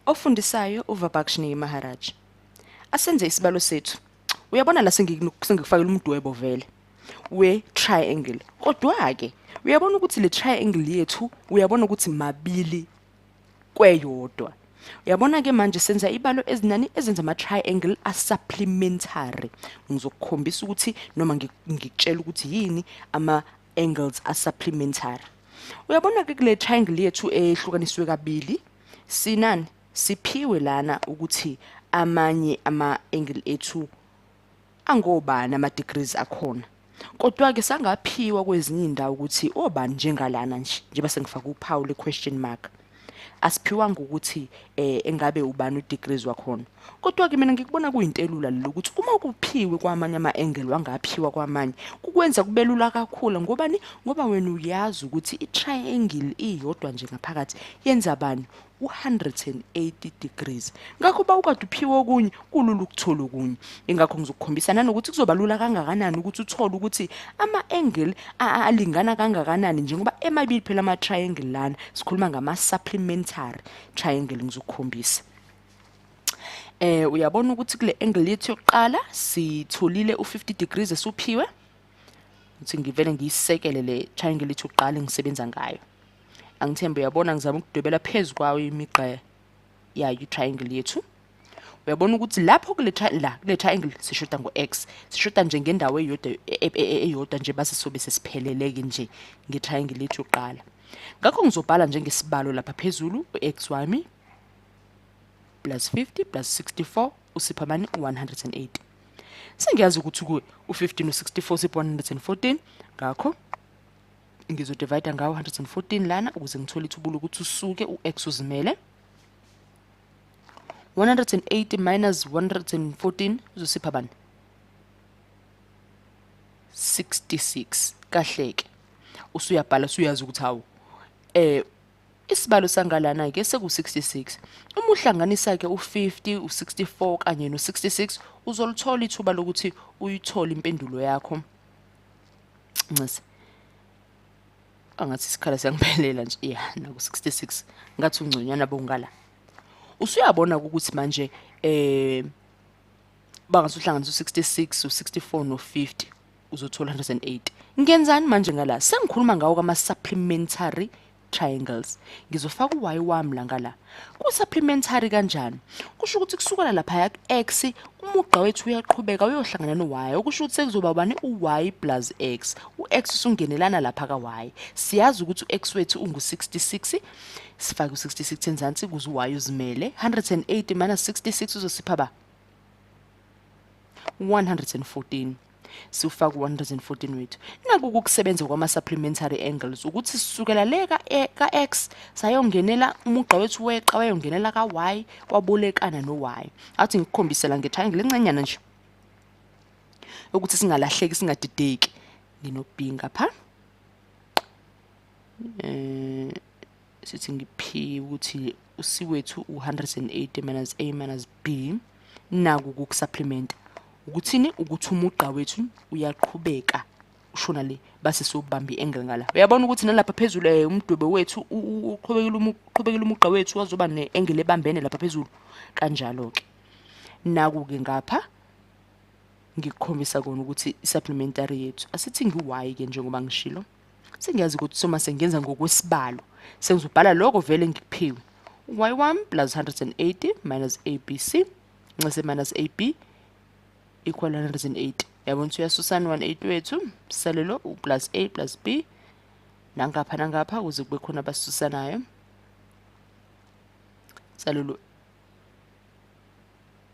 Ofundisayo uVabakshini Maharaj. Asenze isibalo sethu. Uyabona la sengikufakela umdwebo vele we-triangle. Kodwa-ke uyabona ukuthi le triangle yethu, uyabona ukuthi mabili kweyodwa. Uyabona-ke manje senza ibalo ezinani ezenza ama-triangle a-supplementary. Ngizokukhombisa ukuthi noma ngikutshela ukuthi yini ama-angles a-supplementary. Uyabona-ke kule triangle yethu ehlukaniswe kabili, sinani? Siphiwe lana ukuthi amanye ama-angle ethu angobani ama-degrees akhona. Kodwa-ke sangaphiwa kwezinye iy'ndawo ukuthi obani njengalana nje, njengoba sengifake uphawu le-question mark. Asiphiwanga ukuthi engabe ubani u-degrees wakhona. Kodwa-ke mina ngikubona kuyinto elula lelo ukuthi uma kuphiwe kwamanye ama-angle wangaphiwa kwamanye, kukwenza kube lula kakhulu. Ngobani? Ngoba wena uyazi ukuthi i-triangle iyodwa nje ngaphakathi yenza bani? U-180 degrees. Ngakho uba ukade uphiwe okunye, kulula ukuthola okunye. Ingakho ngizokukhombisa nanokuthi kuzoba lula kangakanani ukuthi uthole ukuthi ama-angle alingana kangakanani, njengoba emabili phela ama-triangle lana. Sikhuluma ngama-supplementary triangle, ngizokukhombisa. Uyabona ukuthi kule angle yethu yokuqala sitholile u-50 degrees esuphiwe. Uthi ngivele ngiyisekele le triangle yethu yokuqala engisebenza ngayo. Angithembe uyabona ngizama ukudwebela phezu kwayo imigqa yayo i-triangle yethu. Uyabona ukuthi lapho kule la kule triangle sishoda ngo-x, sishoda nje ngendawo eyodwa eyodwa nje, base sobe sesipheleleke nje nge-triangle yethu yokuqala. Ngakho ngizobhala njengesibalo lapha phezulu u-x wami plus 50 plus 64 usipha bani? 180. Sengiyazi ukuthi u-50 no-64 sipha 114, ngakho ngizodivide ngawo 114 lana ukuze ngithole ithuba lokuthi usuke u-x uzimele. 180 minus 114 uzosipha bani? 66. Kahleke usuyabhala, usuyazi ukuthi hawu, isibalo sangalana ke seku-66. Uma uhlanganisa ke u-50, u-64 kanye no-66, uzolithola ithuba lokuthi uyithole impendulo yakho. Ncese, angathi isikhala siyangiphelela nje. Ya, naku 66 ngathi ungconywana bongala. Usuyabona ukuthi manje bangasuhlanganisa u-66, u-64 no-50, uzothola 180. Ngenzani manje ngala? Sengikhuluma ngawo kama-supplementary triangles. Ngizofaka u-y wami la ngala. Ku-supplementary kanjani? Kusho ukuthi kusukela laphaya ku-x, umugqa wethu uyaqhubeka uyohlangana no-y, okusho ukuthi sekuzoba bani? U-y plus x. U-x usungenelana lapha ka-y. Siyazi ukuthi u-x wethu ungu-66, sifake u-66 enzansi ukuze u-y uzimele. 180 minus 66 uzosipha ba 114. Siwufaka u-114 wethu. Naku ukusebenza kwama-supplementary angles, ukuthi sisukela le ka-x sayongenela umugqa wethu, weqa wayongenela ka-y, wabolekana no-y. Athi ngikukhombisela nge-triangle encanyana nje ukuthi singalahleki, singadideki. Ngino-b ngapha, sithi ngiphi ukuthi u-c wethu u-180 minus a minus b. Naku ukusupplement ukuthini? Ukuthi umugqa wethu uyaqhubeka ushona le, base sobamba i-angle ngala. Uyabona ukuthi nalapha phezulu umdwebo wethu uqhubekile, umugqa wethu wazoba ne-angle ebambene lapha phezulu kanjalo-ke. Naku-ke ngapha ngikukhombisa kona ukuthi i-supplementary yethu, asithi ngi-y ke, njengoba ngishilo, sengiyazi ukuthi soma sengenza ngokwesibalo, sengizobhala lokho vele ngikuphiwe: y1 plus 180 minus abc ncese minus ab equal 180. Yabona ukuthi uyasusana 180 wethu, salelo u-plus a plus b nangapha nangapha ukuze kube khona abasusanayo, salelo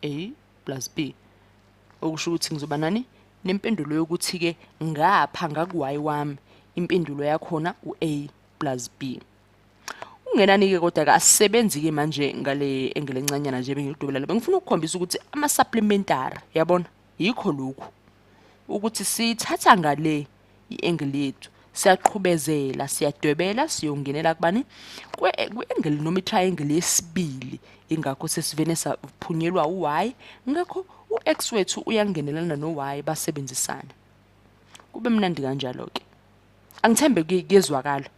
a plus b, okusho ukuthi ngizoba nani nempendulo yokuthi-ke ngapha ngaku-y wami impendulo yakhona u-a plus b. Ungenani-ke, kodwa-ke asisebenzi-ke manje ngale angle encanyana nje bengilidwebela. Bengifuna ukukhombisa ukuthi ama-supplementary, yabona, yikho lokhu ukuthi sithatha ngale i-angle yethu, siyaqhubezela, siyadwebela, siyongenela kubani? Kwi-angle noma i-triangle yesibili. Ingakho sesivene saphunyelwa u-y, ngakho u-x wethu uyangenelana no-y, basebenzisana kube mnandi kanjalo-ke. Angithembe kuyezwakala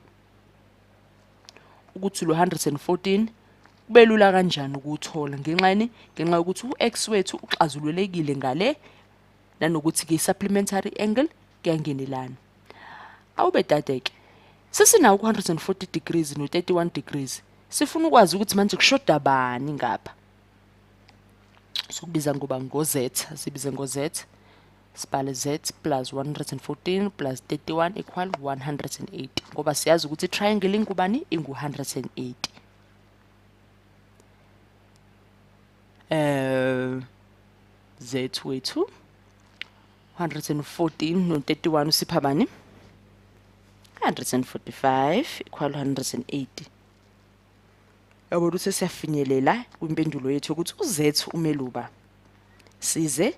ukuthi lo 114 Kubelula kanjani ukuwuthola? Ngenxa yini? Ngenxa yokuthi u-x wethu uxazululekile ngale, nanokuthi-ke i-supplementary angle kuyangenelana. Awube dade-ke, sesinawo ku-140 degrees no-31 degrees. Sifuna ukwazi ukuthi manje kushoda bani ngapha. Sokubiza ngoba ngo-z, asibize ngo-z. Sibhale z plus 114 plus 31 equal 180, ngoba siyazi ukuthi i-triangle ingubani? Ingu-180. Z wethu 114 no-31 usipha bani? 145 equal 180. Yabona ukuthi siyafinyelela kwimpendulo yethu ukuthi uZ umeluba. Size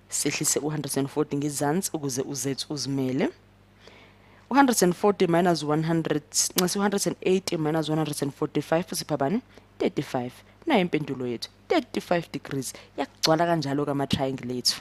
sehlise u-140 ngezansi ukuze uZ uzimele. 140 minus 100, nxese 180 minus 145 usipha bani? 35. Nayo impendulo yethu 35 degrees. Yakugcwala kanjalo kama triangle ethu.